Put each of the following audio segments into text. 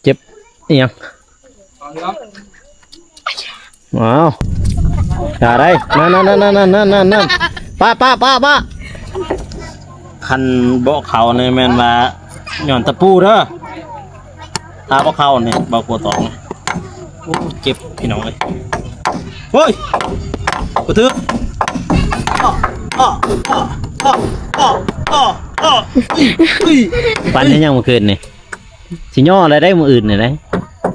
ເຈັບອີ່ຫຍັງ? ອ້າວ ຢ່າໄດ໋ ນັ້ນໆໆໆໆໆ ປະ ປະ ປະ ປະ. ຄັນບໍ່ເຂົ້ານີ້ແມ່ນວ່າຍ້ອນຕະປູເດີ. ຖ້າບໍ່ເຂົ້ານີ້ບໍ່ກົວຕອງ. ໂອ້ ເຈັບພີ່ນ້ອງເອີຍ. ໂອ້ຍ ບໍ່ຖືກ. ປັ່ນເຮັດຫຍັງມື້ຄືນນີ້? ຊິຍໍແລ້ວໄດ໋ ມື້ອື່ນນີ້ໄດ໋.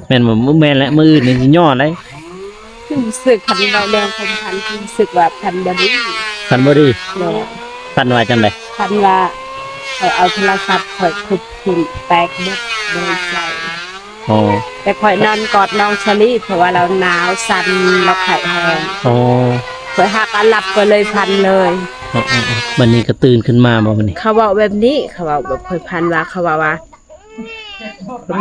ແມ່ນບໍ່? ແມ່ນແຫຼະ ມື້ອື່ນນີ້ຊິຍໍແລ້ວ. ຮູ້ສຶກຄັນວ່າເລື່ອງຄວາມຝັນ ຮູ້ສຶກວ່າຝັນບໍ່ດີ. ຝັນບໍ່ດີ? ໂດຍ. ຝັນວ່າຈັ່ງໃດ? ຝັນວ່າຂ້ອຍເອົາໂທລະສັບຂ້ອຍທຸບຖິ້ມແຕກເບິດ ບໍ່ໄດ້ໃຊ້. ອໍ ແຕ່ຂ້ອຍນອນກອດນ້ອງສາລີ ເພາະວ່າລາວໜາວສັ່ນ ລາວໄຂ້ແຮງ. ອໍ ຂ້ອຍຫາກອັນຫຼັບ ກໍເລີຍຝັນເລີຍ. ອືມໆໆ. ບັດນີ້ກໍຕື່ນຂຶ້ນມາບໍ່ບັດນີ້? ເຂົາເວົ້າແບບນີ້ ເຂົາເວົ້າແບບ ຂ້ອຍຝັນວ່າ ເຂົາເວົ້າວ່າ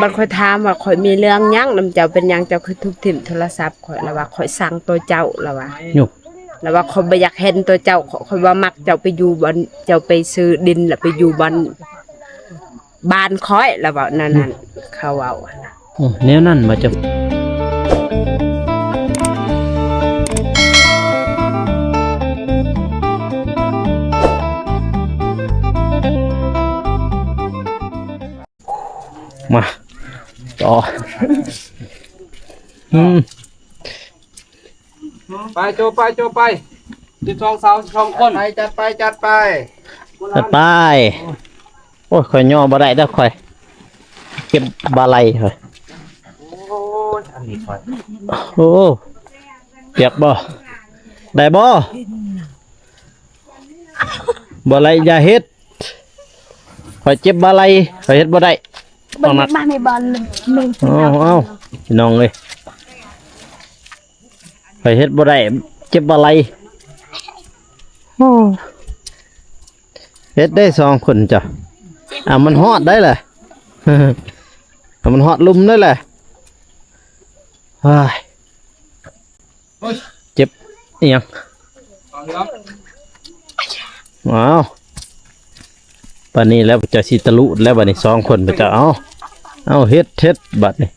ບັດຂ້ອຍຖາມວ່າ ຂ້ອຍມີເລື່ອງຫຍັງນຳເຈົ້າ? ເປັນຫຍັງເຈົ້າຄືທຸບຖິ້ມໂທລະສັບຂ້ອຍ? ລາວວ່າ ຂ້ອຍຊັງໂຕເຈົ້າ ລາວວ່າ. ລາວວ່າ ຂ້ອຍບໍ່ຢາກເຫັນໂຕເຈົ້າ ຂ້ອຍ ຂ້ອຍບໍ່ມັກເຈົ້າໄປຢູ່ບ່ອນ ເຈົ້າໄປຊື້ດິນ ແລ້ວໄປຢູ່ບ່ອນ ບ້ານຂ້ອຍ ລາວເວົ້າແນວນັ້ນ. ອືມ ເຂົາເວົ້າ ໂອ້ ແນວນັ້ນບໍ່ເຈົ້າ? ມາ ຕໍ່ ອືມ. ໄປໂຈ ໄປໂຈ ໄປ ສິບສອງສາວ ສິບສອງຄົນ ໄປ ຈັດໄປ ຈັດໄປ ຈັດໄປ. ໂອ້ຍ ຂ້ອຍຍໍບໍ່ໄດ້ເດີ້ ຂ້ອຍເຈັບບ່າໄຫຼ່ຂ້ອຍ. ໂອ້ຍ ອັນນີ້ຂ້ອຍ ໂອ້ ປຽກບໍ່? ໄດ້ບໍ່? ບໍ່ໄດ້ ຢ່າເຮັດ. ຂ້ອຍເຈັບບ່າໄຫຼ່ ຂ້ອຍເຮັດບໍ່ໄດ້. ເບິ່ງ ເບິ່ງໜັກ ມາໃນບ່ອນເບິ່ງ. ເອົາ ເອົາ ພີ່ນ້ອງເອີຍ ຂ້ອຍເຮັດບໍ່ໄດ້ ເຈັບບ່າໄຫຼ່. ໂອ້ ເຮັດໄດ້ສອງຄົນເຈົ້າ. ອ່າ ມັນຮອດໄດ້ລະ ມັນຮອດລຸ່ມໄດ້ລະ. ເຮີ້ຍ ເຈັບອີ່ຫຍັງ? ອ້າວ ປານນີ້ແລ້ວ ເຈົ້າຊິຕະລຸດແລ້ວບັດນີ້ ສອງຄົນເຈົ້າ. ເອົາ ເອົາ ເຮັດ ເຮັດບັດນີ້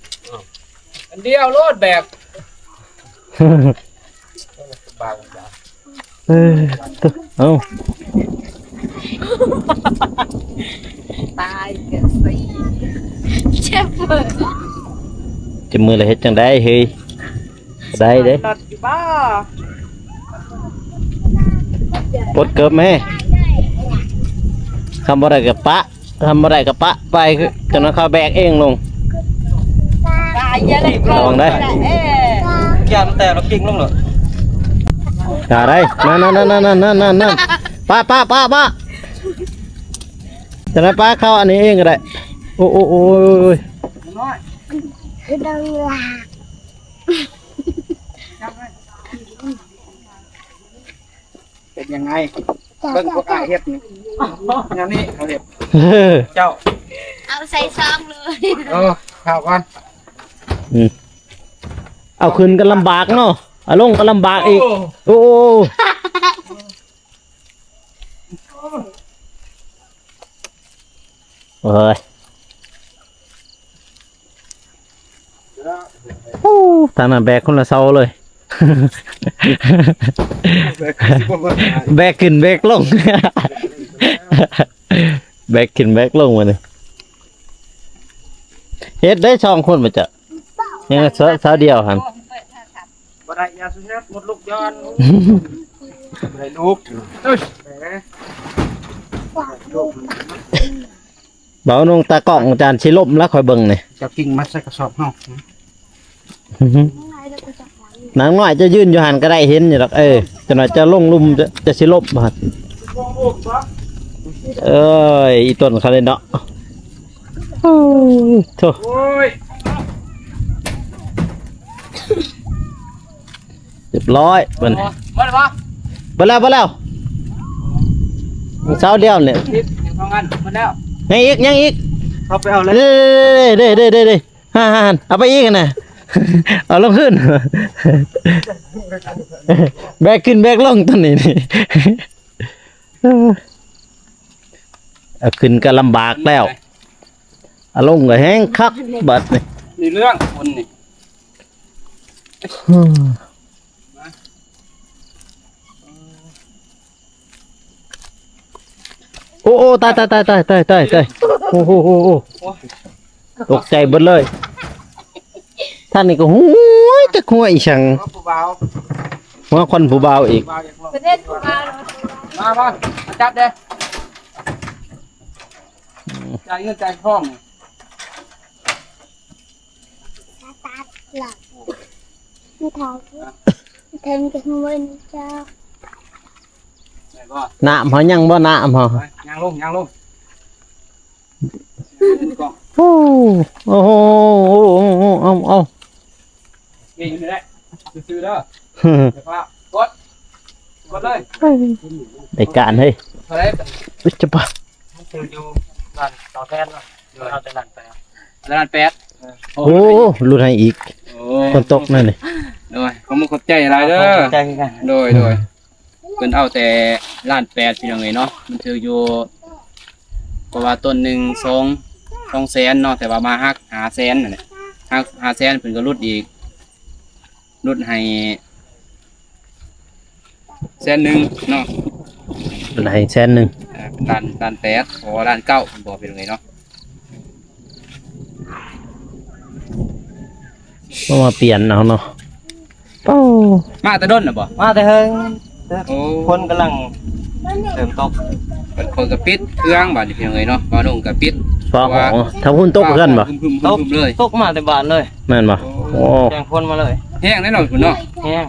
ອັນດຽວໂລດແບກ. ເອີ ເອົາ ຕາຍກະຊິ ເຈັບມື ເຈັບມືແລ້ວເຮັດຈັ່ງໃດເຮີ້ຍ? ໄດ້ເດ້ ລົດຢູ່ບໍ່? ປົດເກີບແມ່ ຄຳບໍ່ໄດ້ກະປະ ຄຳບໍ່ໄດ້ກະປະໄປ ຈັ່ງນັ້ນເຂົາແບກເອງລົງ. ລະວັງໄດ໋ ເອີ ຢ່າມັນແຕກລະກິ້ງລົງໂລດ. ຢ່າໄດ໋ ນັ້ນໆໆໆໆ ປະ ປະ ປະ ປະ. ຈະໄດ້ປະເຂົ້າອັນນີ້ເອງກໍໄດ້. ໂອ້ ໂອ້ ໂອ້ຍ ເປັນຍັງໄງ? ເບິ່ງພວກອ້າຍເຮັດນີ້ ແນວນີ້ເຂົາເຮັດ ເຈົ້າ ເອົາໃສ່ຊອງເລີຍ. ເອີ ເຂົ້າກ່ອນ. ອືມ ເອົາຂຶ້ນກໍລຳບາກເນາະ ເອົາລົງກໍລຳບາກອີກ. ໂອ້ ໂອ້ ເອີຍ ໂອ້ ທາງນັ້ນແບກຄົນລະເສົາເລີຍ. ແບກຂຶ້ນແບກລົງ ແບກຂຶ້ນແບກລົງ ມື້ນີ້ເຮັດໄດ້ສອງຄົນບໍ່ເຈົ້າ? ຍັງສາວດຽວຫັ້ນ. ບໍ່ໄດ້ ຢ່າສຸເຮັດ ໝົດລູກຍ້ອນ ບໍ່ໄດ້ລູກ. ເອີຍ ເບົານົງຕາກ້ອງ ອາຈານຊິລົ້ມແລ້ວ ຂ້ອຍເບິ່ງນີ້ ເຈົ້າກິ່ງມາໃສ່ກະສອບເຮົາ. ນາງນ້ອຍ ເຈົ້າຢືນຢູ່ຫັ້ນກໍໄດ້ ເຫັນຢູ່ດອກ. ເອີ ຈັກໜ້ອຍເຈົ້າລົງລຸ່ມ ເຈົ້າ ເຈົ້າຊິລົ້ມຫັ້ນ. ເອີຍ ອີຕົນເຂົາເລີຍເນາະ. ໂອ້ໂທ້ ໂອ້ຍ ຮຽບຮ້ອຍ ເບິດ ເບິດແລ້ວບໍ່? ເບິດແລ້ວ ເບິດແລ້ວ ສາວດຽວນີ້ ເບິດແລ້ວ ຍັງອີກ ຍັງອີກ ເອົາໄປເອົາເລີຍ ເດ້ໆໆໆ ຫັ້ນໆ ເອົາໄປອີກຫັ້ນນະ ເອົາລົງຄືນ ແບກຂຶ້ນແບກລົງຕົວນີ້ນີ້ ເອົາຂຶ້ນກໍລຳບາກແລ້ວ. ອາລົມກໍແຮງຄັກບາດນີ້ ມີເລື່ອງຄົນນີ້. ໂອ້ ໂອ້ ຕາຍ ຕາຍ ໂອ້ ໂອ້ ໂອ້ ໂອ້ ໂອ້ ໂອ້ ໂອ້ ຕົກໃຈເບິດເລີຍ. ທາງນີ້ກໍຫ້ວຍ ຈັກຫ້ວຍອີ່ຫຍັງ ຫົວຄົນຜູ້ບ່າວອີກ. ມາ ມາ ມາຈັບເດ້ ຈ່າຍເງິນຈ່າຍທອງ. ນ້ຳເຮົາຍັງບໍ່ ນ້ຳເຮົາ? ໄປ ຍ່າງລົງ ຍ່າງລົງ. ໂອ້ ໂອ້ໂຫ ໂອ້ ເອົາ ເອົາ ນີ້ແຫຼະ ຊື່ໆເດີ. ຢ່າພາ ກົດ ກົດເລີຍ. ໄດ້ການເຮີ້ຍ. ເທົ່າໃດ? ອຸຍ ຈະປະ ມັນຖືກຢູ່ລ້ານສອງແສນເນາະ ເອົາແຕ່ລ້ານແປດ ລ້ານແປດ. ໂອ້ ຫຼຸດໃຫ້ອີກ. ໂອ້ ຝົນຕົກນັ້ນນີ້. ໂດຍ ຂອບຄຸນຂອບໃຈຫຼາຍເດີ. ຂອບໃຈຄືກັນ. ໂດຍ ໂດຍ. ເພິ່ນເອົາແຕ່ລ້ານແປດ ພີ່ນ້ອງເອີຍເນາະ ມັນຖືກຢູ່ ເພາະວ່າຕົ້ນໜຶ່ງສອງ ສອງແສນເນາະ ແຕ່ວ່າມາຫັກຫ້າແສນນັ້ນແຫຼະ ຫັກຫ້າແສນ ເພິ່ນກໍຫຼຸດອີກ ຫຼຸດໃຫ້ແສນໜຶ່ງເນາະ ຫຼຸດໃຫ້ແສນໜຶ່ງ ເອີ ເປັນລ້ານ ລ້ານແປດ ເພາະວ່າລ້ານເກົ້າ ເພິ່ນບອກ ພີ່ນ້ອງເອີຍເນາະ. ເພິ່ນມາປ່ຽນເອົາເນາະ. ໂອ້ ມາແຕ່ດົນແລ້ວບໍ່? ມາແຕ່ເຫິງ. ໂອ້ ຄົນກຳລັງເລີ່ມຕົກ ເພິ່ນກໍປິດເຄື່ອງບາດນີ້ ພີ່ນ້ອງເອີຍເນາະ. ບ່າວນຸ່ງກໍປິດ ຟ້າວ ເພາະວ່າ ອໍ ທາງພຸ້ນຕົກຄືກັນບໍ່? ຕຶ້ມໆ ຕຶ້ມໆເລີຍ ຕົກມາແຕ່ບ້ານເລີຍ. ແມ່ນບໍ່? ໂອ້ ໂອ້ ແຕ່ງຄົນມາເລີຍ. ແຮງແນ່ນອນພຸ້ນເນາະ. ແຮງ.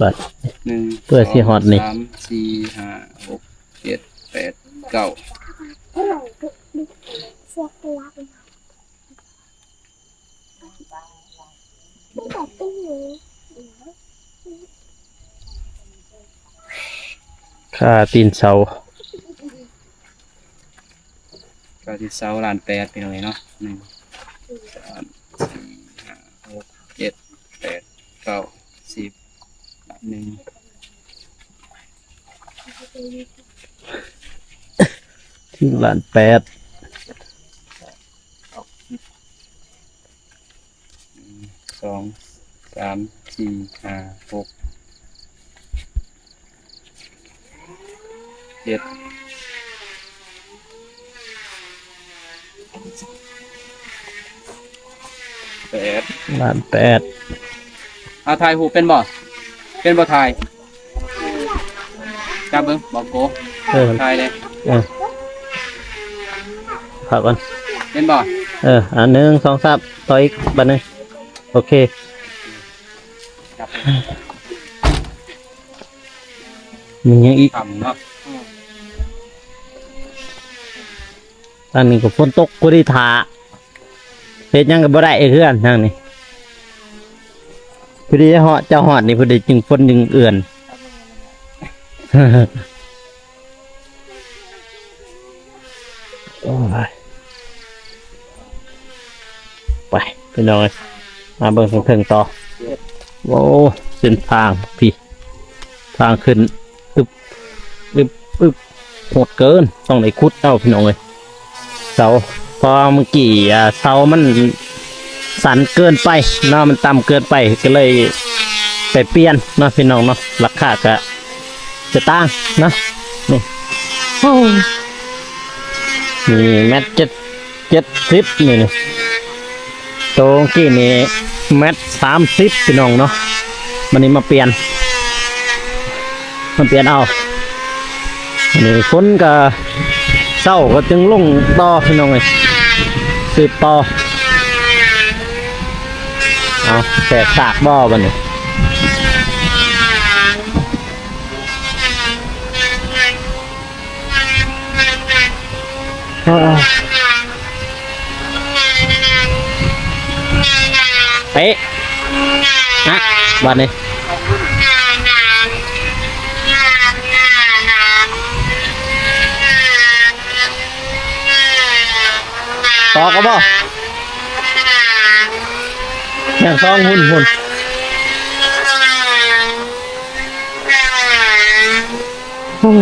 ບັດ ໜຶ່ງ ເພື່ອຊິຮອດນີ້ ສອງ ສາມ ສີ່ ຫ້າ ຫົກ ເຈັດ ແປດ ເກົ້າ ຄ່າຕີນເສົາ. ກໍຊິເຊົາລ້ານແປດ ພີ່ນ້ອງເອີຍເນາະ. ໜຶ່ງ ສອງ ສາມ ສີ່ ຫ້າ ຫົກ ເຈັດ ແປດ ເກົ້າ ສິບ ໜຶ່ງ ເຖິງລ້ານແປດ. ໜຶ່ງ ສອງ ສາມ ສີ່ ຫ້າ ຫົກ ເຈັດ ແປດ ລ້ານແປດ. ເອົາ ຖ່າຍຮູບເປັນບໍ່? ເປັນບໍ່? ຖ່າຍ ຈັບເບິ່ງ ບອກໂກ ເອີ ຖ່າຍເດ້ ເອີ ພັກກ່ອນ ເຫັນບໍ່? ເອີ ອ່າ ໜຶ່ງ ສອງ ສາມ ຕໍ່ອີກບາດໜຶ່ງ. ໂອເຄ ມີຫຍັງອີກ? ຄ່ຳເນາະ ອັນນີ້ກໍຝົນຕົກ ພໍດີຖ້າ ເຮັດຫຍັງກໍບໍ່ໄດ້ ເຮືອນທາງນີ້ ພໍດີເຮົາ ເຈົ້າຮອດນີ້ ພໍດີຈຶ່ງຝົນຈຶ່ງເອື້ອນ. ໂອ້ຍ ໄປ ພີ່ນ້ອງເອີຍ ມາເບິ່ງເທິງໆຕໍ່. ໂອ້ ເສັ້ນທາງພີ້ ທາງຂຶ້ນ ອຶບ ອຶບ ອຶບ ໂຫດເກີນ ຕ້ອງໄດ້ຂຸດເອົາ ພີ່ນ້ອງເອີຍ. ເສົາ ເພາະວ່າມື້ກີ້ ອ່າ ເສົາມັນສັ້ນເກີນໄປເນາະ ມັນຕ່ຳເກີນໄປ ກໍເລີຍໄປປ່ຽນເນາະ ພີ່ນ້ອງເນາະ. ລາຄາກະສະຕາງເນາະ ນີ້ ໂອ້ ນີ້ແມັດເຈັດ ເຈັດສິບນີ້ ນີ້ ໂຕກີ້ນີ້ແມັດສາມສິບ ພີ່ນ້ອງເນາະ. ບັດນີ້ມາປ່ຽນ ມາປ່ຽນເອົາ ນີ້ຝົນກໍເຊົາ ກໍຈຶ່ງລົງຕໍ່ ພີ່ນ້ອງເອີຍ ສືບຕໍ່. ເອົາ ແຕກສາກບໍ່ບັດນີ້? ເອີ ເຕະ ນະ ບາດນີ້ ຕອກເອົາບໍ່? ຍັງສອງຫຸ່ນ ຫຸ່ນ. ໂອ້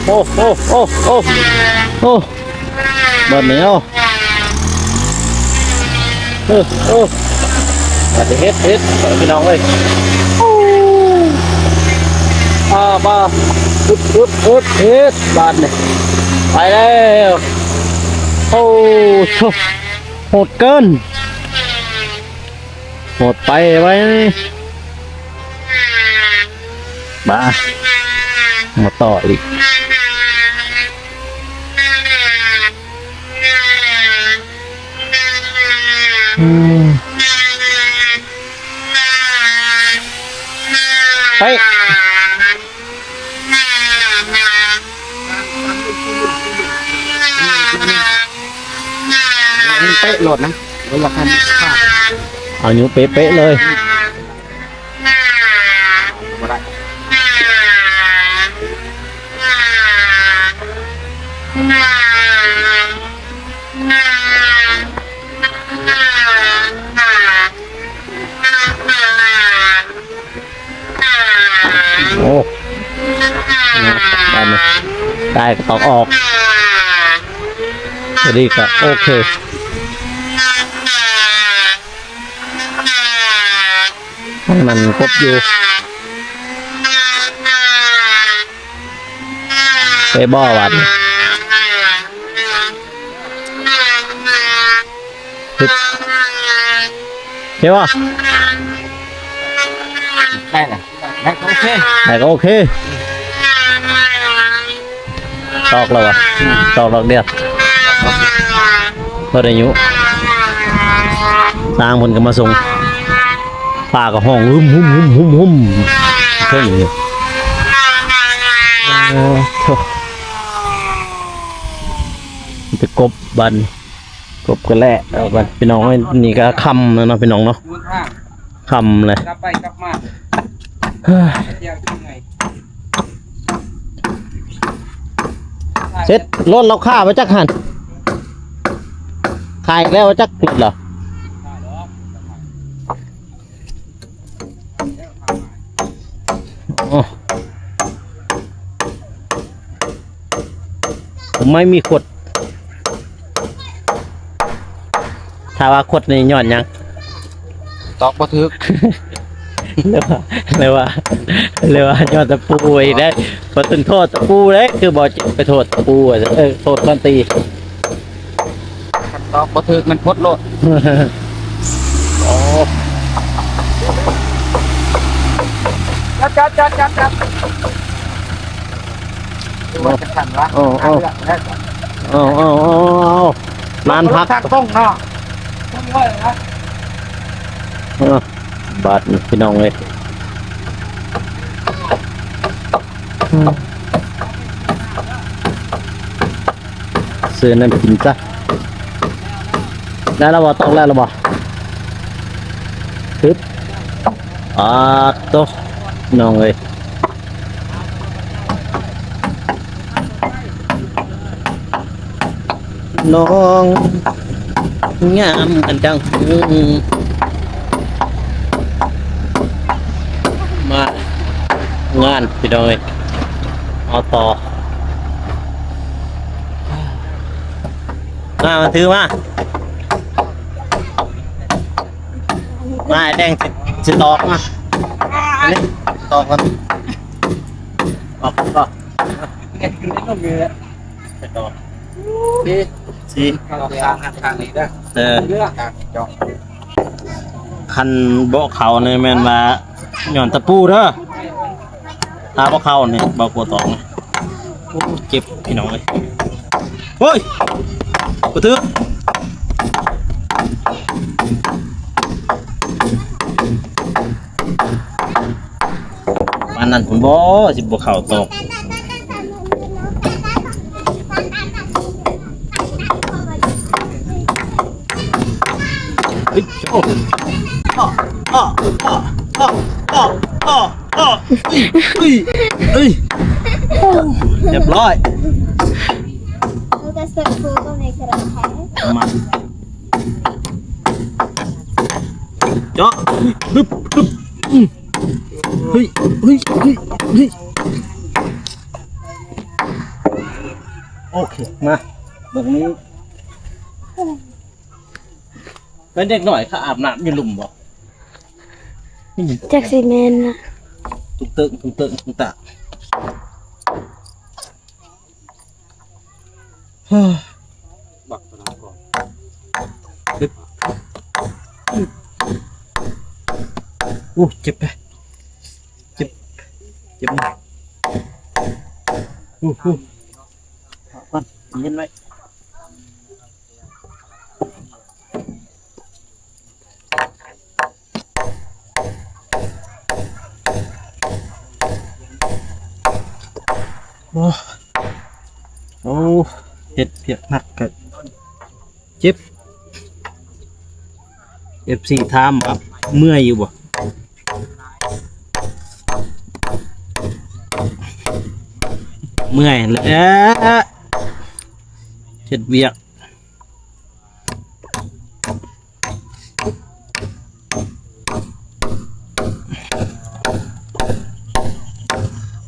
ໂອ້ ໂອ້ ໂອ້ ໂອ້ ໂອ້ ບາດນີ້ເອົາ ເອີ ເອີ ບາດນີ້ເຮັດ ເຮັດ ພີ່ນ້ອງເອີຍ ອາ ບາດ ອຶບ ອຶບ ອຶບ ເຮັດ ບາດນີ້ ໄປແລ້ວ ໂອ້ ໂຫດເກີນ ໂຫດໄປໄວ້ ມາ ມາຕໍ່ອີກ ອືມ ໄປ ເຕະໂລດນະ ເວລາຄັນ ເອົາຢູ່ເປະໆເລີຍ ບໍ່ໄດ້ ໂອ້ ບາດນີ້ ໄດ້ກໍຕ້ອງອອກ ພໍດີກໍໂອເຄ ມັນກົບຢູ່ ໄປບໍ່ວັນ ຮຶບ ໂອເຄບໍ່? ໄດ້ລະ ໄດ້ກໍໂອເຄ ໄດ້ກໍໂອເຄ ຕອກແລ້ວວະ ອືມ ຕອກດອກດຽວ ບໍ່ໄດ້ຍຸ ຊ່າງເພິ່ນກໍມາສົ່ງ ປາກໍຮ້ອງຫຶມໆໆໆ ເທິງນີ້ ເອີ ໂທ້ ໄປກົບບາດນີ້ ກົບກັນແລ້ວ ເອີ ບາດ ພີ່ນ້ອງເອີຍ ນີ້ກໍຄ່ຳແລ້ວເນາະ ພີ່ນ້ອງເນາະ ຄ່ຳແລ້ວ ກັບໄປກັບມາ ເສັດ ລົດລາວຂາຍໄປຈັກຫັ້ນ ຂາຍແລ້ວຈັກລົດລາວ ໂອ້ ໄມ່ມີຄົດ ຖ້າວ່າຄົດນີ້ຍ້ອນຫຍັງ? ຕອກບໍ່ຖືກ ຫຼືວ່າ ຫຼືວ່າ ຫຼືວ່າຍ້ອນຕະປູອີກໄດ້ ບໍ່ຕ້ອງໂທດຕະປູເດ້ ຄືບໍ່ເຈັບໄປໂທດຕະປູ ເອີ ໂທດຄອນຕີ ຄັນຕອກບໍ່ຖືກມັນປົດໂລດ ໂອ້ ຈັດ ຈັດ ຈັດ ຈັດ ຈັດ ວ່າຈະຄັນວະ ໂອ້ ໂອ້ ເລືອກແລ້ວ ໂອ້ ໂອ້ ໂອ້ ໂອ້ ລານພັກ ທາງຕົງເນາະ ເອີ ບາດນີ້ພີ່ນ້ອງເອີຍ ອືມ ຊື້ນ້ຳກິນຊະ ໄດ້ແລ້ວບໍ່? ຕອກແລ້ວລະບໍ່? ຮຶບ ອາໂຕ ນ້ອງເອີຍ ນ້ອງງາມອັນດັງຫຶ່ງ ມາງານພີ່ນ້ອງເອີຍ ເອົາຕໍ່ ມາ ມາຖືມາ ມາ ແດງຊິ ຊິຕອກມາ ອັນນີ້ຕອກກ່ອນ ອອກກ່ອນ ໄປຕໍ່ ສີ່ ສີ່ ຂ້າງນີ້ເດີ ເອີ ຂ້າງຈອກ ຄັນບໍ່ເຂົ້ານີ້ແມ່ນວ່າຍ້ອນຕະປູເດີ ຖ້າບໍ່ເຂົ້ານີ້ບໍ່ກົວຕອກ ໂອ້ ເຈັບພີ່ນ້ອງເອີຍ ໂອ້ຍ ບໍ່ຖືກ ປານນັ້ນພຸ້ນບໍ່ ຊິບໍ່ເຂົ້າຕອກ ເອີຍ ໂອ້ ອ້າ ອ້າ ອ້າ ອ້າ ອ້າ ອ້າ ອ້າ ເອີຍ ເອີຍ ໂອ້ ຮຽບຮ້ອຍ ມາ ໂຈ ເນາະ ຮຶບ ຮຶບ ອືມ ເຮີ້ຍ ເຮີ້ຍ ເຮີ້ຍ ເຮີ້ຍ ໂອເຄ ມາເບິ່ງນີ້ ແມ່ນເດັກນ້ອຍເຂົາອາບນ້ຳຢູ່ລຸ່ມບໍ່? ຈັກຊິແມ່ນນະ ຕຸ້ງເຕີງ ຕຸ້ງເຕີງ ຕຸ້ງຕາ. ໂອ້ ເຈັບເດ້ ເຈັບ ເຈັບ ໂອ້ ໂອ້ ພັກກ່ອນ ເຢັນໄວ້. ໂອ້ ໂອ້ ເຮັດວຽກໜັກກະເຈັບ ເອັຟຊີຖາມວ່າເມື່ອຍຢູ່ບໍ່? ເມື່ອຍແຫຼະ ເຮັດວຽກ.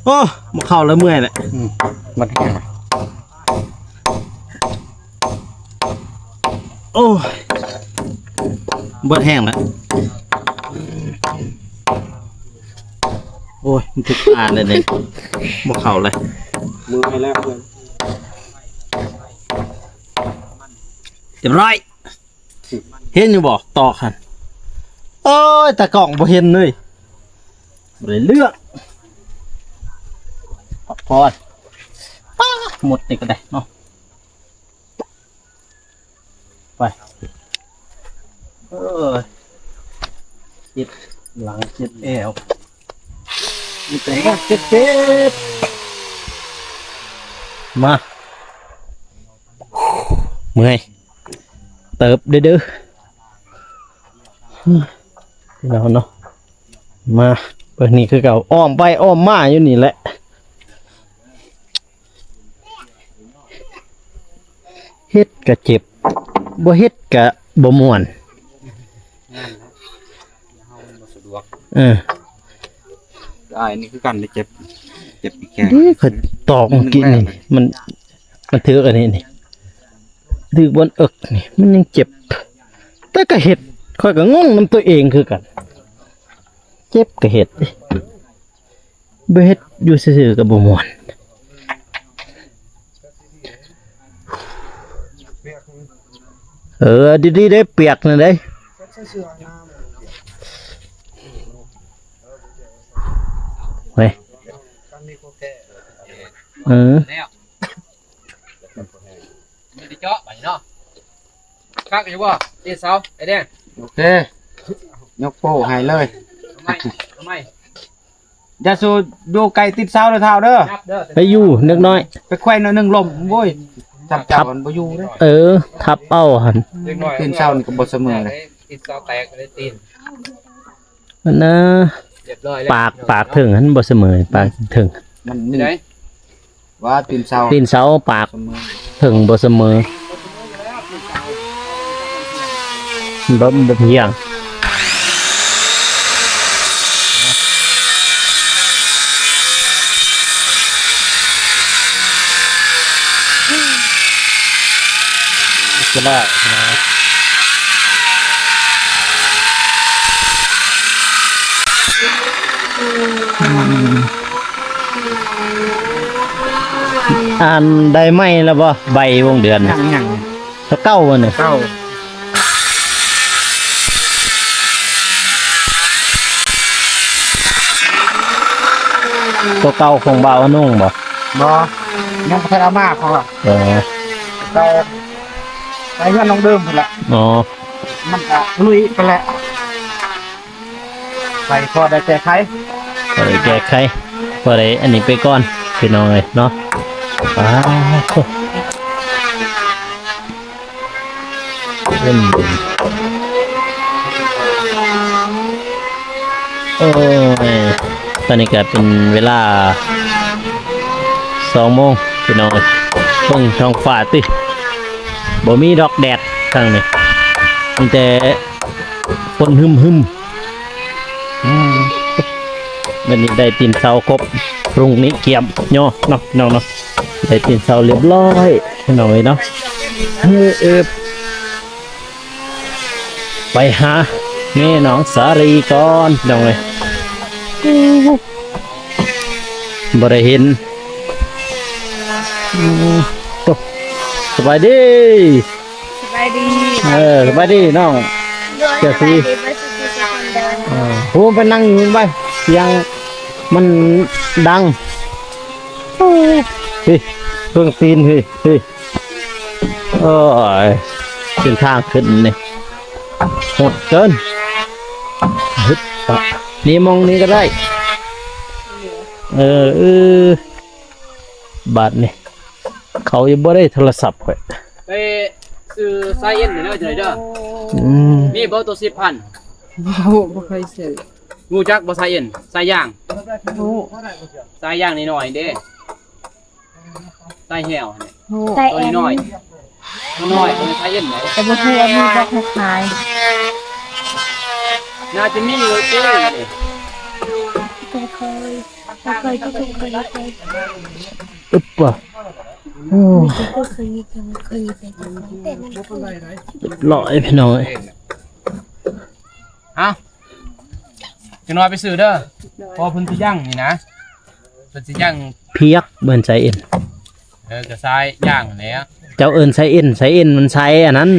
ໂອ້ ບໍ່ເຂົ້າແລ້ວເມື່ອຍແຫຼະ ອືມ ໝົດແຮງແລ້ວ ໂອ້ຍ ເບິດແຮງແລ້ວ ໂອ້ຍ ມັນຖືກຕາແລ້ວນີ້ ບໍ່ເຂົ້າເລີຍ ເມື່ອຍແລ້ວ ຮຽບຮ້ອຍ. ເຫັນຢູ່ບໍ່ ຕອກຫັ້ນ ໂອ້ຍ ຕາກ້ອງບໍ່ເຫັນເລີຍ ບໍ່ໄດ້ເລື່ອງ ພັກຜ່ອນ ປ້າ ໝົດນີ້ກະໄດ້ເນາະ ໄປ ເອີຍ ເຈັບຫຼັງ ເຈັບແອວ ມີແຕ່ເຈັບ ເຈັບ ເຈັບ ມາ ເມື່ອຍ ເຕີບເດີ ເດີ ພີ່ນ້ອງເນາະ ມາເບິ່ງນີ້ຄືເກົ່າ ອ້ອມໄປອ້ອມມາຢູ່ນີ້ແຫຼະ ເຮັດກະເຈັບ ບໍ່ເຮັດກະບໍ່ມ່ວນ ເອີ ອ້າຍນີ້ຄືກັນເດ້ ເຈັບ ເຈັບອີກແຂນ ເດ້ ຂ້ອຍຕອກເມື່ອກີ້ນີ້ ມັນ ມັນຖືກອັນນີ້ນີ້ ຖືກບ່ອນເອິກນີ້ ມັນຍັງເຈັບ ແຕ່ກະເຮັດ ຂ້ອຍກະງົງນຳໂຕເອງຄືກັນ ເຈັບກະເຮັດ ບໍ່ເຮັດຢູ່ຊື່ໆກະບໍ່ມ່ວນ ເອີ ດີໆເດ້ ປຽກນັ້ນເດ້ ເວີຍ ເອີ ມີແຕ່ເຈາະບາດນີ້ເນາະ ຄັກຢູ່ບໍ່ ຕີນເສົາ ໄອ້ແດງ ໂອເຄ ຍົກໂປ້ໃຫ້ເລີຍ ເອົາໃໝ່ ເອົາໃໝ່ ຢ່າສູ່ຢູ່ໃກ້ຕີນເສົາເດີທ້າວເດີ ໄປຢູ່ເດັກນ້ອຍ ໄປໄຂວ້ໜ້ອຍໜຶ່ງລົ້ມ ໂອ້ຍ ຈຳເຈົ້າມັນບໍ່ຢູ່ເດ້ ເອີ ທັບເອົາຫັ້ນ ຕີນເສົານີ້ກະບໍ່ສະເໝີເດ້ ຕີນເສົາແຕກເລີຍຕີນ ອັນນະ ຮຽບຮ້ອຍແລ້ວ ປາກ ປາກເທິງຫັ້ນບໍ່ສະເໝີ ປາກເທິງ ມັນມີ ວ່າຕີນເສົາ ຕີນເສົາປາກເທິງບໍ່ສະເໝີ ບໍ່ ບໍ່ພຽງ ອັນ ໄດ້ໃໝ່ແລ້ວບໍ່ ໃບວົງເດືອນ ຍັງ ຍັງ ໂຕເກົ່າບໍ່ນີ້ ເກົ່າ ໂຕເກົ່າຂອງບ່າວອະນຸງບໍ່ ບໍ່ ຍັງບໍ່ທັນເອົາມາຂອງລາວ ເອີ ເກົ່າ ໄປເຮືອນນ້ອງເດີມພຸ້ນແຫຼະ ອໍ ມັນກະລຸຍໄປແລ້ວ ໄປພໍໄດ້ແກ້ໄຂ ພໍໄດ້ແກ້ໄຂ ພໍໄດ້ອັນນີ້ໄປກ່ອນ ພີ່ນ້ອງເອີຍເນາະ ປາດໂທ້ ເອີ ຕອນນີ້ກະເປັນເວລາສອງໂມງ ພີ່ນ້ອງເອີຍ ເບິ່ງທ້ອງຟ້າຕິ ບໍ່ມີດອກແດດທາງນີ້ ມີແຕ່ຝົນຮຶມໆ. ອືມ ມື້ນີ້ໄດ້ຕີນເສົາຄົບ ລຸງນີ້ກຽມຍໍເນາະ ພີ່ນ້ອງເນາະ ໄດ້ຕີນເສົາລຽບຮ້ອຍ ພີ່ນ້ອງເອີຍເນາະ. ເອີ ເອີ ໄປຫາແມ່ນ້ອງສາລີກ່ອນ ພີ່ນ້ອງເອີຍ ບໍ່ໄດ້ເຫັນ. ອືມ ໂອ້ ສະບາຍດີ. ສະບາຍດີ. ເອີ ສະບາຍດີນ້ອງ. ໂດຍ ເຈົ້າ ສະບາຍດີເບິດສຸຂູສຸຂຄົນເດີ. ເອີ ຜູ້ໄປນັ່ງຢູ່ໄປ ສຽງມັນດັງ. ເຮີ້ຍ ເບິ່ງຕີນ ເຮີ້ຍ ເຮີ້ຍ. ໂອ້ຍ ເສັ້ນທາງຂຶ້ນນີ້ໂຫດເກີນ. ຮຶບ ນີ້ ໝ່ອງນີ້ກໍໄດ້. ເອີ ເອີ ບາດນີ້ ເຂົາຍັງບໍ່ໄດ້ໂທລະສັບຂ້ອຍ. ໄປຊື້ສາຍເອັນເດີ ຈັ່ງໃດເດີ. ອືມ ມີບໍ່ໂຕສິບພັນ? ບໍ່ ບໍ່ເຄີຍຊື້. ຮູ້ຈັກບໍ່ສາຍເອັນ? ສາຍຢາງ. ຮູ້. ສາຍຢາງນ້ອຍໆເດ້. ສາຍແຫ້ວຫັ້ນ. ຮູ້. ສາຍເອັນ ໂຕນ້ອຍໆ ນ້ອຍໆ ບໍ່ແມ່ນສາຍເອັນເດ້. ແຕ່ບໍ່ຮູ້ວ່າມີບໍ່ໃຜຂາຍ. ໜ້າຈະມີຢູ່ເດ້. ບໍ່ເຄີຍ. ອຶບ ໂອ້ ເລີຍພີ່ນ້ອງເອີຍ. ເອົ້າ ຈັກໜ່ອຍໄປຊື້ເດີ ເພາະເພິ່ນຊິຍັງນີ້ນະ ເພິ່ນຊິຍັງພຽກ ເພິ່ນໃສ່ເອັນ. ເອີ ກໍສາຍຢາງຫັ້ນແຫຼະ. ເຈົ້າເອີ້ນສາຍເອັນ ສາຍເອັນມັນສາຍອັນນັ້ນ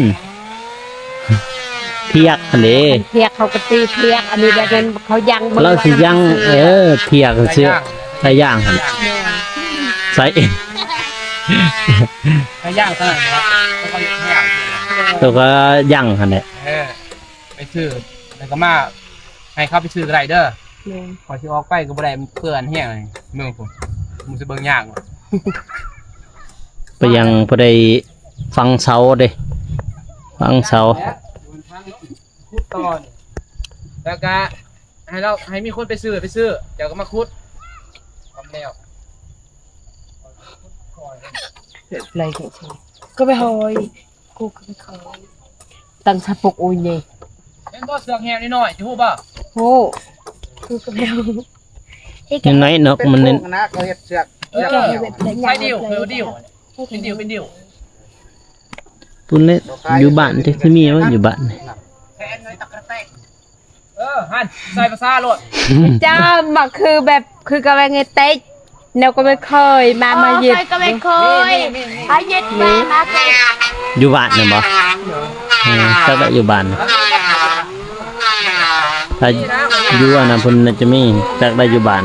ພຽກຫັ້ນເດ້. ພຽກເຂົາກໍຕີພຽກ ອັນນີ້ແບບນັ້ນເຂົາຍັງ ລາວຊິຍັງ. ເອີ ພຽກຊື່ ສາຍຢາງຫັ້ນ ສາຍເອັນ ສາຍຢາງເທົ່ານັ້ນແຫຼະ. ໂຕກໍຍັງຫັ້ນແຫຼະ. ເອີ ໄປຊື້ ແລ້ວກໍມາ ໃຫ້ເຂົາໄປຊື້ກໍໄດ້ເດີ. ແມ່ນ. ຂ້ອຍຊິອອກໄປກໍບໍ່ໄດ້ ເປື້ອນແຮງເລີຍ. ເບິ່ງພຸ້ນ ມັນຊິເບິ່ງຍາກ. ໄປຍັງບໍ່ໄດ້ຝັງເສົາເດ້ ຝັງເສົາ ແລ້ວກໍໃຫ້ລາວ ໃຫ້ມີຄົນໄປຊື້ ໄປຊື້ ເຈົ້າກໍມາຂຸດ ກໍໄປຫອຍ ກູກໍໄປຫອຍ ຕັ້ງສະປົກໂອຍເຍ. ເຫັນບໍ່ ເຊືອກແຫ້ວນ້ອຍໆ ຈະຮູ້ບໍ່? ຮູ້. ກູກໍໄປຫອຍ ເຮັດ ນ້ອຍໆ ເນາະ ມັນນັ້ນນະ ເຂົາເຮັດເຊືອກ. ເອີ ເຮັດເປັນດິ້ວ ເປັນດິ້ວ ເປັນດິ້ວ ພຸ້ນແຫຼະ. ຢູ່ບ້ານຈັກຊິມີບໍ່ ຢູ່ບ້ານນີ້. ເອີ ຫັ້ນ ໃສ່ພາສາໂລດ. ຈ້າ ມັນຄືແບບ ຄືກັບແວ່ນເຕັກ ແນວກໍໄປເຄີຍມາ ມາເຮັດ ຂ້ອຍກໍໄປເຄີຍ ມາເຮັດ ມາເຮັດ. ຢູ່ບ້ານນັ້ນບໍ່? ເອີ ຈັກໄດ້ຢູ່ບ້ານ. ຖ້າຢູ່ອັນນັ້ນພຸ້ນໜ້າຈະມີ ຈັກໄດ້ຢູ່ບ້ານ.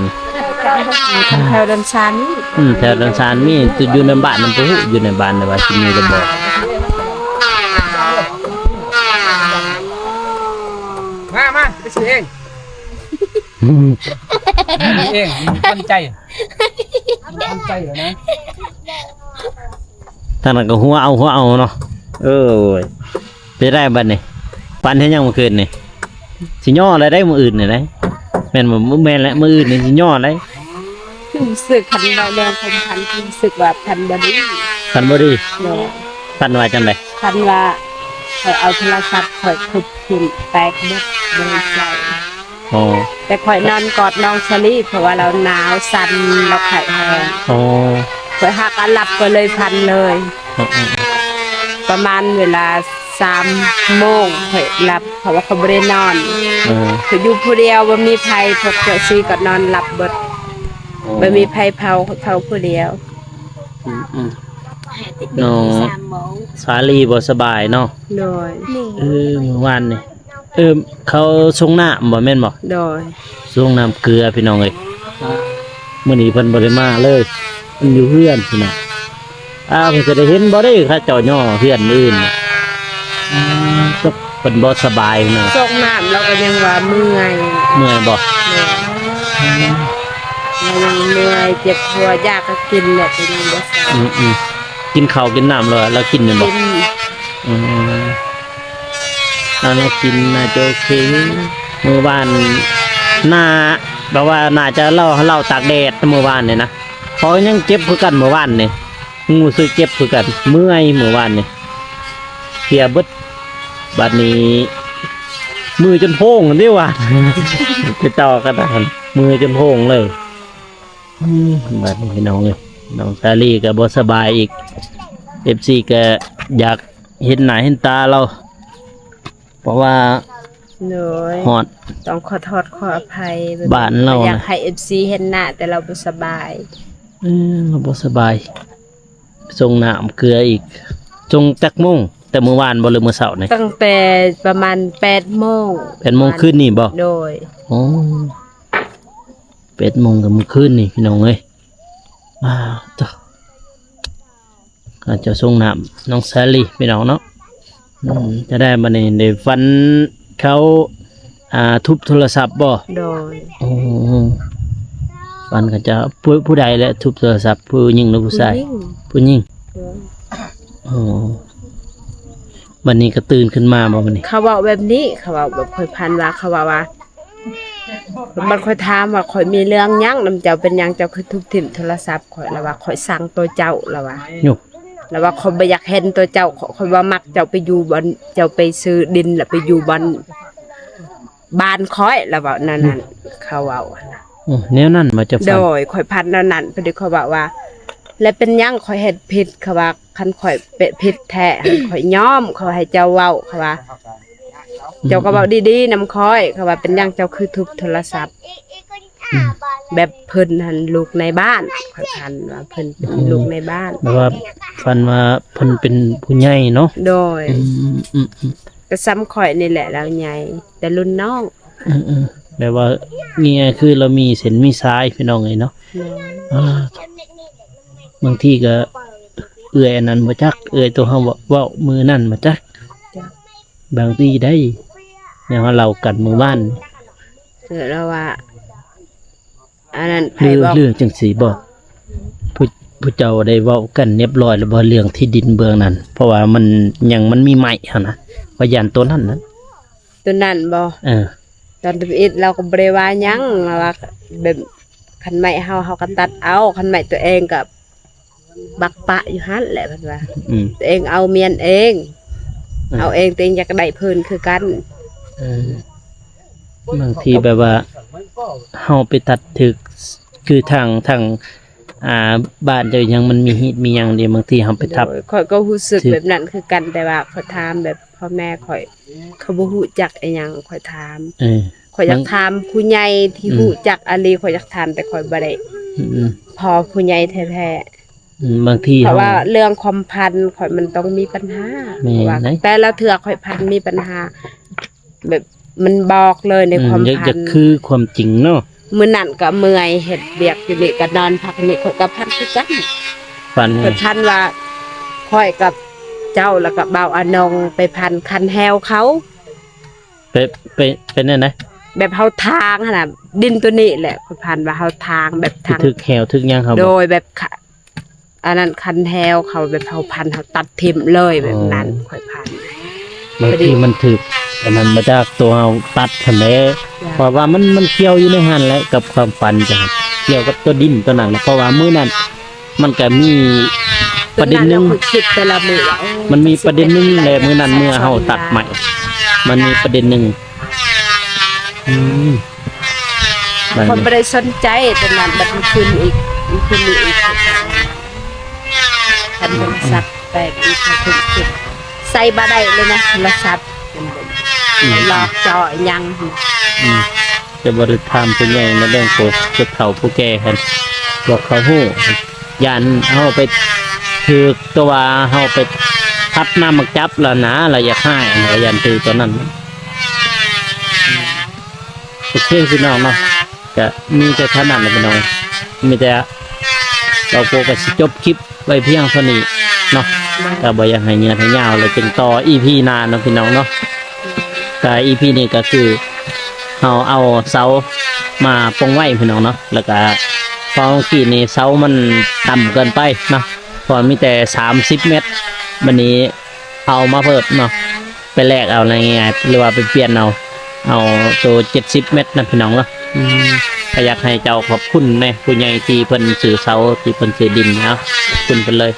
ແຖວດອນຊານນີ້. ອືມ ແຖວດອນຊານມີ ແຕ່ຢູ່ໃນບ້ານນັ້ນບໍ່ຮູ້ ຢູ່ໃນບ້ານວ່າຊິມີຫຼືບໍ່. ມາ ມາ ໄປຊື້ເອງ ຊື້ເອງ ມັນທັນໃຈ ມັນທັນໃຈແລ້ວນະ. ທາງນັ້ນກໍຫົວເອົາ ຫົວເອົາເນາະ. ເອີຍ ເປັນໄດບັດນີ້ ຝັນເຫັນຫຍັງມື້ຄືນນີ້? ຊິຍໍແລ້ວໄດ໋ ມື້ອື່ນນີ້ໄດ໋ ແມ່ນບໍ່? ແມ່ນແຫຼະ ມື້ອື່ນນີ້ຊິຍໍໄດ໋. ຮູ້ສຶກ ຄັນເວົ້າເລື່ອງຄວາມຝັນ ຮູ້ສຶກວ່າຝັນບໍ່ດີ. ຝັນບໍ່ດີ? ໂດຍ. ຝັນວ່າຈັ່ງໃດ? ຝັນວ່າຂ້ອຍເອົາໂທລະສັບຂ້ອຍທຸບຖິ້ມແຕກເບິດ ບໍ່ໄດ້ໃຊ້. ອໍ ແຕ່ຂ້ອຍນອນກອດນ້ອງສາລີ ເພາະວ່າລາວໜາວສັ່ນ ລາວໄຂ້ແຮງ. ອໍ ຂ້ອຍຫາກອັນຫຼັບ ກໍເລີຍຝັນເລີຍ. ອືມໆ ປະມານເວລາສາມໂມງຂ້ອຍຫຼັບ ເພາະວ່າຂ້ອຍບໍ່ໄດ້ນອນ. ເອີ ຂ້ອຍຢູ່ຜູ້ດຽວ ບໍ່ມີໃຜ ພວກເຈົ້າສີ່ກໍນອນຫຼັບເບິດ. ອໍ ບໍ່ມີໃຜເຝົ້າ ເຝົ້າຜູ້ດຽວ. ອືມໆ ນ້ອງສາລີບໍ່ສະບາຍເນາະ. ໂດຍ. ເອີ ມື້ວານນີ້ ເອີ ເຂົາສົ່ງນ້ຳບໍ່ ແມ່ນບໍ່? ໂດຍ. ສົ່ງນ້ຳເກືອ ພີ່ນ້ອງເອີຍ. ມື້ນີ້ເພິ່ນບໍ່ໄດ້ມາເລີຍ ເພິ່ນຢູ່ເຮືອນພຸ້ນນະ. ອ້າວ ເພິ່ນຈະໄດ້ເຫັນບໍ່ເດ້ ເຂົາເຈົ້າຍໍເຮືອນມື້ອື່ນ. ອືມ ເພິ່ນບໍ່ສະບາຍເນາະ. ສົ່ງນ້ຳ ລາວກໍຍັງວ່າເມື່ອຍ. ເມື່ອຍບໍ່? ໂດຍ. ອືມ ລາວຍັງເມື່ອຍ ເຈັບຫົວ ຢາກໍກິນແຫຼະ ແຕ່ຍັງບໍ່ເຊົາ. ອືມໆ ກິນເຂົ້າກິນນ້ຳແລ້ວ ລາວກິນແມ່ນບໍ່? ກິນ. ອືມ ອັນນັ້ນກິນໜ້າຈະໂອເຄຢູ່. ມື້ວານໜ້າ ແບບວ່າໜ້າຈະເຫຼົ້າ ເຫຼົ້າຕາກແດດມື້ວານນີ້ນະ ເພາະຍັງເຈັບຄືກັນມື້ວານນີ້ ຮູ້ສຶກເຈັບຄືກັນ ເມື່ອຍມື້ວານນີ້ ເພຍເບິດ. ບາດນີ້ມືຈົນໂພງເດ້ວ່າ. ຕິດຕໍ່ກັນນະ ມືຈົນໂພງເລີຍ. ອືມ ບາດນີ້ພີ່ນ້ອງເອີຍ ນ້ອງສາລີກໍບໍ່ສະບາຍອີກ ເອັຟຊີກໍຢາກເຫັນໜ້າເຫັນຕາລາວ ເພາະວ່າ ໂດຍ ຮອດ ຕ້ອງຂໍໂທດຂໍອະໄພ ບ້ານລາວ ຢາກໃຫ້ເອັຟຊີເຫັນໜ້າ ແຕ່ລາວບໍ່ສະບາຍ. ເອີ ລາວບໍ່ສະບາຍ. ສົ່ງນ້ຳເກືອອີກ ສົ່ງຈັກໂມງ? ແຕ່ມື້ວານບໍ່ ຫຼືມື້ເຊົ້ານີ້? ຕັ້ງແຕ່ປະມານແປດໂມງ ແປດໂມງຄືນນີ້ບໍ່? ໂດຍ. ໂອ້ ແປດໂມງກໍມື້ຄືນນີ້ ພີ່ນ້ອງເອີຍ. ອ້າວ ໂທ້ ເຂົາເຈົ້າສົ່ງນ້ຳນ້ອງສາລີ ພີ່ນ້ອງເນາະ. ອືມ ຈະໄດ້ບັດນີ້ ໄດ້ຝັນເຂົາ ອ່າ ທຸບໂທລະສັບບໍ່? ໂດຍ. ໂອ້ ຝັນເຂົາເຈົ້າ ຜູ້ ຜູ້ໃດແຫຼະທຸບໂທລະສັບ? ຜູ້ຍິງ ຫຼືຜູ້ຊາຍ? ຜູ້ຍິງ. ຜູ້ຍິງ. ໂດຍ. ໂອ້ ບັດນີ້ກໍຕື່ນຂຶ້ນມາບໍ່ບັດນີ້? ເຂົາເວົ້າແບບນີ້ ເຂົາເວົ້າແບບ ຂ້ອຍຝັນວ່າ ເຂົາເວົ້າວ່າ ບັດຂ້ອຍຖາມວ່າ ຂ້ອຍມີເລື່ອງຫຍັງນຳເຈົ້າ? ເປັນຫຍັງເຈົ້າຄືທຸບຖິ້ມໂທລະສັບຂ້ອຍ? ລາວວ່າ ຂ້ອຍຊັງຕົວເຈົ້າ ລາວວ່າ. ໂອ້ ລາວວ່າ ຂ້ອຍບໍ່ຢາກເຫັນຕົວເຈົ້າ ຂ້ອຍ ຂ້ອຍບໍ່ມັກເຈົ້າໄປຢູ່ບ່ອນ ເຈົ້າໄປຊື້ດິນ ແລ້ວໄປຢູ່ບ່ອນບ້ານຂ້ອຍ ລາວເວົ້າແນວນັ້ນ. ອືມ ເຂົາເວົ້າ ໂອ້ ແນວນັ້ນບໍ່? ເຈົ້າຝັນ? ໂດຍ ຂ້ອຍຝັນແນວນັ້ນ. ພໍດີຂ້ອຍເວົ້າວ່າ ແລ້ວເປັນຫຍັງຂ້ອຍເຮັດຜິດ? ເຂົາວ່າ ຄັນຂ້ອຍເປັນຜິດແທ້ ຂ້ອຍຍອມ ເຂົາໃຫ້ເຈົ້າເວົ້າ ເຂົາວ່າ ອືມ ເຈົ້າກໍເວົ້າດີໆນຳຂ້ອຍ ເຂົາວ່າ ເປັນຫຍັງເຈົ້າຄືທຸບໂທລະສັບ? ອືມ ແບບເພິ່ນຫັ້ນລູກໃນບ້ານ ຂ້ອຍຝັນວ່າເພິ່ນເປັນ ອືມ ລູກໃນບ້ານ ແບບວ່າຝັນວ່າເພິ່ນເປັນຜູ້ໃຫຍ່ເນາະ. ໂດຍ. ອືມ ອືມ ອືມ ກໍສ່ຳຂ້ອຍນີ້ແຫຼະ ລາວໃຫຍ່ແຕ່ລຸ້ນນ້ອງ. ອືມ ອືມ ແບບວ່າງ່າຍໆຄືລາວມີເສັ້ນມີສາຍ ພີ່ນ້ອງເອີຍເນາະ. ໂດຍ. ອ່າ ບາງທີກໍເອື້ອຍອັນນັ້ນບໍ່ຈັກ ເອື້ອຍຕົວເຮົາເວົ້າມື້ນັ້ນບໍ່ຈັກ. ຈັກ. ບາງທີໄດ້ ແນວເຮົາເລົ່າກັນມື້ວານ ເອີ ລາວວ່າ ອັນນັ້ນ ໃຜບອກ ຫຼືຈັ່ງຊີ້ບໍ່ ຜູ້ ຜູ້ເຈົ້າໄດ້ເວົ້າກັນຮຽບຮ້ອຍແລ້ວບໍ່ ເລື່ອງທີ່ດິນເບື້ອງນັ້ນ? ເພາະວ່າມັນຍັງ ມັນມີໄມ້ຫັ້ນນະ ຂ້ອຍຢ້ານໂຕນັ້ນນະ. ໂຕນັ້ນບໍ່? ເອີ ຕອນທຳອິດລາວກໍບໍ່ໄດ້ວ່າຫຍັງ ລາວວ່າແບບ ຄັນໄມ້ເຮົາ ເຮົາກໍຕັດເອົາ ຄັນໄມ້ຕົວເອງກໍບັກປະຢູ່ຫັ້ນແຫຼະ ເພິ່ນວ່າ. ອືມ ຕົວເອງເອົາມຽນເອງ ເອີ ເອົາເອງ ຕົວເອງຢາກໄດ້ເພິ່ນຄືກັນ. ເອີ ບາງທີແບບວ່າເຮົາໄປຕັດຖືກ ຄືທາງ ທາງ ອ່າ ບ້ານເຈົ້າຫຍັງ ມັນມີຮີດມີຫຍັງເດ້ ບາງທີເຮົາໄປທັບ. ໂດຍ ຂ້ອຍກໍຮູ້ສຶກແບບນັ້ນຄືກັນ ແຕ່ວ່າຂ້ອຍຖາມແບບ ພໍ່ແມ່ຂ້ອຍ ເຂົາບໍ່ຮູ້ຈັກອີ່ຫຍັງ ຂ້ອຍຖາມ. ເອີ ຂ້ອຍຢາກຖາມຜູ້ໃຫຍ່ທີ່ ອືມ ຮູ້ຈັກອີ່ຫຼີ ຂ້ອຍຢາກຖາມ ແຕ່ຂ້ອຍບໍ່ໄດ້ ອືມ ພໍຜູ້ໃຫຍ່ແທ້ໆ. ອືມ ບາງທີ ເພາະວ່າເລື່ອງຄວາມຝັນຂ້ອຍມັນຕ້ອງມີປັນຫາ. ແມ່ນ ເພາະວ່າແຕ່ລະເທື່ອຂ້ອຍຝັນມີປັນຫາ ແບບມັນບອກເລີຍໃນ ອືມ ຄວາມ ຢາກ ຝັນ ຢາກຄືຄວາມຈິງເນາະ. ມື້ນັ້ນກໍເມື່ອຍ ເຮັດວຽກຢູ່ນີ້ກໍນອນພັກຢູ່ນີ້ ຂ້ອຍກໍຝັນຄືກັນ. ຝັນ ຂ້ອຍຝັນວ່າຂ້ອຍກັບເຈົ້າ ແລ້ວກໍບ່າວອານົງໄປພັນຄັນແຮວເຂົາ. ເປັນ ເປັນ ເປັນແນວໃດ? ແບບເຮົາຖາງຫັ້ນນະ ດິນໂຕນີ້ແຫຼະ ຂ້ອຍຝັນວ່າເຮົາຖາງແບບຖາງ ຖືກແຮວຖືກຫຍັງເຮົາບໍ່? ໂດຍ ແບບ ອັນນັ້ນຄັນແຮວເຂົາແບບເຮົາພັນ ເຮົາຕັດຖິ້ມເລີຍແບບນັ້ນ. ອໍ ຂ້ອຍຝັນ ບາງທີມັນຖືກອັນນັ້ນມາຈາກຕົວເຮົາຕັດຫັ້ນແຫຼະ. ເພາະວ່າມັນ ມັນກ່ຽວຢູ່ໃນຫັ້ນແຫຼະກັບຄວາມຝັນ ກ່ຽວກັບຕົວດິນຕົວນັ້ນ. ເພາະວ່າມື້ນັ້ນມັນກະມີປະເດັນໜຶ່ງ ມັນມີປະເດັນໜຶ່ງແຫຼະ ມື້ນັ້ນເມື່ອເຮົາຕັດໄມ້ ມັນມີປະເດັນໜຶ່ງ. ອືມ ຂ້ອຍບໍ່ໄດ້ສົນໃຈຕົວນັ້ນ ບັດຄືນອີກ ຄືນນີ້ອີກ ຄັນໂທລະສັບແຕກອີກ ຂ້ອຍຄິດ ໃຊ້ບໍ່ໄດ້ເລີຍນະ ໂທລະສັບ ອືມ ລອກຈໍອີ່ຫຍັງ. ອືມ ຈະບໍ່ໄດ້ຖາມຜູ້ໃຫຍ່ໃນເລື່ອງຜູ້ ຜູ້ເຖົ້າຜູ້ແກ່ຫັ້ນ ພວກເຂົາຮູ້ ຢ້ານເຮົາໄປຖືກ ແຕ່ວ່າເຮົາໄປທັບນ້ຳໝາກຈັບລະນະ ລະຢາກຮ້າຍ ລະຢ້ານຖືກຕົວນັ້ນ. ໂອເຄ ພີ່ນ້ອງເນາະ ກະມີແຕ່ເທົ່ານັ້ນແຫຼະພີ່ນ້ອງ ມີແຕ່ເວົ້າໂປກະຊິຈົບຄລິບໄວ້ພຽງເທົ່ານີ້ເນາະ ກະບໍ່ຢາກໃຫ້ຍືດໃຫ້ຍາວ ແລ້ວຈຶ່ງຕໍ່ອີພີໜ້າເນາະພີ່ນ້ອງເນາະ. ກະອີພີນີ້ກະຄືເຮົາເອົາເສົາມາປົງໄວ້ພີ່ນ້ອງເນາະ ແລ້ວກະເພາະເມື່ອກີ້ນີ້ເສົາມັນຕ່ຳເກີນໄປເນາະ ເພາະມີແຕ່ສາມສິບແມັດ ບາດນີ້ ເອົາມາເພີ່ມເນາະ ໄປແລກເອົາ ງ່າຍໆ ຫຼືວ່າໄປປ່ຽນເອົາ ເອົາໂຕເຈັດສິບແມັດນະພີ່ນ້ອງເນາະ. ອືມ ກໍຢາກໃຫ້ເຈົ້າຂອບຄຸນແດ່ ຜູ້ໃຫຍ່ທີ່ເພິ່ນຊື້ເສົາ ທີ່ເພິ່ນຊື້ດິນເນາະ ຂອບຄຸນເພິ່ນເລີຍ.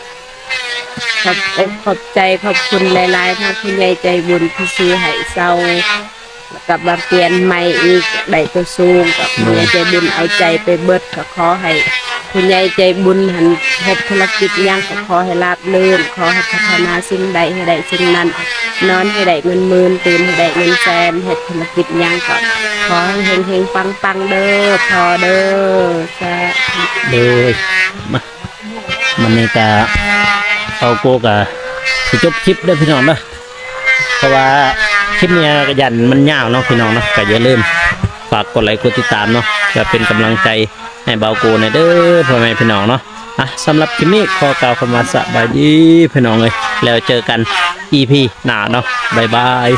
ຂອບອົກຂອບໃຈ ຂອບຄຸນຫຼາຍໆ ທາງຜູ້ໃຫຍ່ໃຈບຸນທີ່ຊື້ໃຫ້ເຊົາ. ກັບວ່າປ່ຽນໃໝ່ອີກ ໄດ້ໂຕສູງ ກໍຜູ້ໃຫຍ່ໃຈບຸນເອົາໃຈໄປເບິດ ກໍຂໍໃຫ້ຜູ້ໃຫຍ່ໃຈບຸນຫັ້ນເຮັດທຸລະກິດຫຍັງ ກໍຂໍໃຫ້ລາບລື່ນ ຂໍໃຫ້ພັດທະນາສິ່ງໃດໃຫ້ໄດ້ສິ່ງນັ້ນ ນອນໃຫ້ໄດ້ເງິນໝື່ນ ຕື່ນໃຫ້ໄດ້ເງິນແສນ ເຮັດທຸລະກິດຫຍັງກໍຂໍໃຫ້ເຮັງໆປັງໆເດີພໍ່ເດີ ສາທຸ. ໂດຍ ມາ ມື້ນີ້ກະ ເຮົາກໍ ກະຊິຈົບຄລິບເດີພີ່ນ້ອງເດີ ເພາະວ່າຄລິບນີ້ກະຢ້ານມັນຍາວເນາະພີ່ນ້ອງເນາະ ກະຢ່າລືມຝາກກົດໄລກົດຕິດຕາມເນາະ ເພື່ອເປັນກຳລັງໃຈໃຫ້ບ່າວໂກແດ່ເດີພໍ່ແມ່ພີ່ນ້ອງເນາະ. ອ່ະ ສຳລັບຄລິບນີ້ຂໍກ່າວຄຳວ່າສະບາຍດີພີ່ນ້ອງເອີຍ ແລ້ວເຈີກັນອີພີໜ້າເນາະ ບາຍບາຍ.